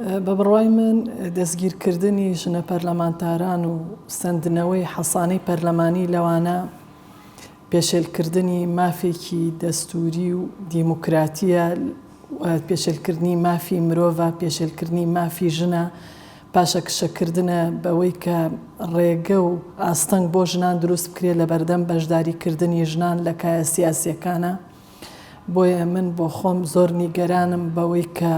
بە بڕوای من دەستگیرکردنی ژنە پەرلەمانتاران و سەندنەوەی حەسانەی پەرلەمانی لەوانە پێشێلکردنی مافێکی دەستووری و دیموکراتییە و پێشێلکردنی مافی مرۆڤە، پێشێلکردنی مافی ژنە، پاشەکشەکردنە بەوەی کە ڕێگە و ئاستەنگ بۆ ژنان دروست بکرێت لەبەردەم بەشداریکردنی ژنان لە کایە سیاسییەکانە. بۆیە من بۆ خۆم زۆر نیگەرانم بەوەی کە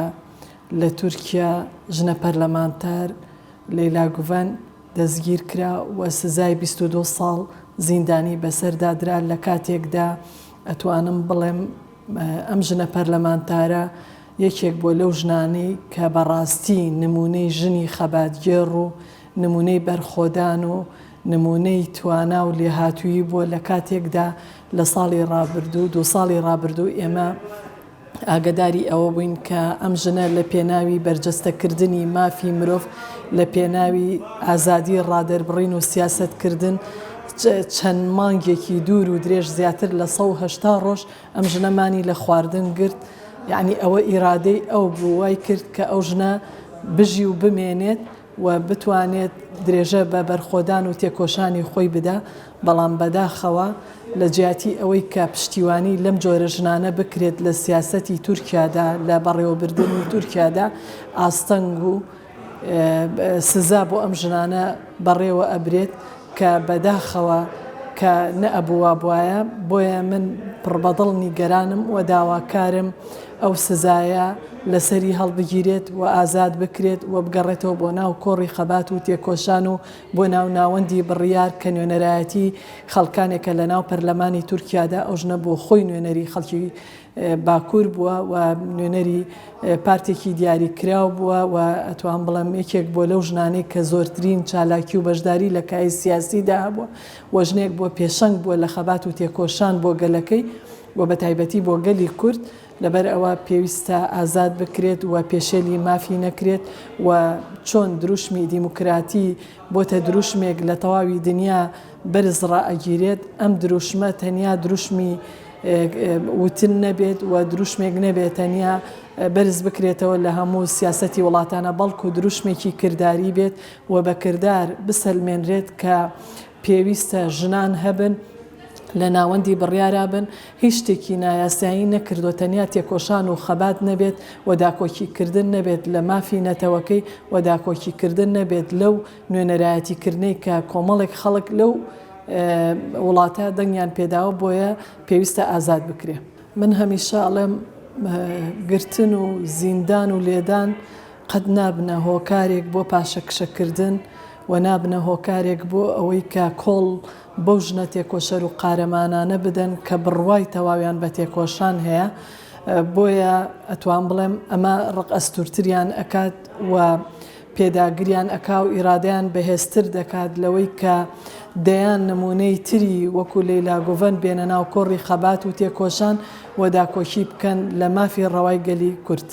لە تورکیا ژنە پەرلەمانتار لەیلا گوڤەن دەستگیرکرا و سزای 22 ساڵ زیندانی بەسەردا درا لە کاتێکدا ئەتوانم بڵێم ئەم ژنە پەرلەمانتارە یەکێک بووە لەو ژنانەی کە بەڕاستی نموونەی ژنی خەباتگێڕ و نموونەی بەرخۆدان و نموونەی توانا و لێهاتوویی بووە لە کاتێکدا لە ساڵی ڕابردوو دوو ساڵی ڕابردوو ئێمە ئاگەداری ئەوە بووین کە ئەم ژنە لە پێناوی بەرجەستەکردنی مافی مرۆڤ لە پێناوی ئازادی ڕادەربڕین و سیاسەتکردن چەند مانگێکی دوور و درێژ زیاتر لە 180 ڕۆژ ئەم ژنە مانی لە خواردن گرت یعنی ئەوە ئیرادەی ئەو بوو وای کرد کە ئەو ژنە بژی و بمێنێت و بتوانێت درێژە بە بەرخۆدان و تێکۆشانی خۆی بدا، بەڵام بەداخەوە لە جیاتی ئەوەی کە پشتیوانی لەم جۆرە ژنانە بکرێت لە سیاسەتی تورکیادا لە بەڕێوەبردنی تورکیادا ئاستەنگ و سزا بۆ ئەم ژنانە بەڕێوە ئەبرێت کە بەداخەوە کە نەئەبوو وابوایە، بۆیە من پڕبەدڵ نیگەرانم و داواکارم ئەو سزایە لەسەری هەڵبگیرێت و ئازاد بکرێت و بگەڕێتەوە بۆ ناو کۆڕی خەبات و تێکۆشان و بۆ ناو ناوەندی بڕیار کە نوێنەرایەتی خەڵکانێکە لە ناو پەرلەمانی تورکیادا ئەو ژنە بۆ خۆی نوێنەری خەڵکی باکوور بووە و نوێنەری پارتێکی دیاریکراو بووە و ئەتوان بڵێم یەکێک بووە لەو ژنانەی کە زۆرترین چالاکی و بەشداری لە کایەی سیاسیدا هەبووە و ژنێک بووە پێشەنگ بووە لە خەبات و تێکۆشان بۆ گەلەکەی و بە تایبەتی بۆ گەلی کورد لەبەر ئەوە پێویستە ئازاد بکرێت و پێشێلی مافی نەکرێت و چۆن دروشمی دیموکراتی بۆتە دروشمێک لە تەواوی دنیا بەرز ڕائەگیرێت، ئەم دروشمە تەنیا دروشمی وتن نەبێت و دروشمێک نەبێت تەنیا بەرز بکرێتەوە لە هەموو سیاسەتی وڵاتانە بەڵکو دروشمێکی کرداری بێت و بە کردار بسەلمێنرێت کە پێویستە ژنان هەبن لە ناوەندی بڕیارا بن هیچ شتێکی نایاسایی نەکردوە تەنیا تێکۆشان و خەبات نەبێت و داکۆکی کردن نەبێت لە مافی نەتەوەکەی و داکۆکی کردن نەبێت لەو نوێنەرایەتی کردنەی کە کۆمەڵێک خەڵک لەو وڵاتە دەنگیان پێداوە بۆیە پێویستە ئازاد بکرێ. من هەمیشە ئەڵێم گرتن و زیندان و لێدان قەت نابنە هۆکارێک بۆ پاشەکشەکردن و نابنە هۆکارێک بۆ ئەوەی کە کۆڵ بەو ژنە تێکۆشەر و قارەمانانە بدەن کە بڕوای تەواویان بە تێکۆشان هەیە بۆیە ئەتوان بڵێم ئەمە ڕق ئەستورتریان ئەکات و پێداگریان ئەکا و ئیرادەیان بەهێزتر دەکات لەوەی کە دەیان نموونەی تری وەکو لەیلا گوڤەن بێنە ناو کۆڕی خەبات و تێکۆشان و داکۆکی بکەن لە مافی ڕەوای گەلی کورد.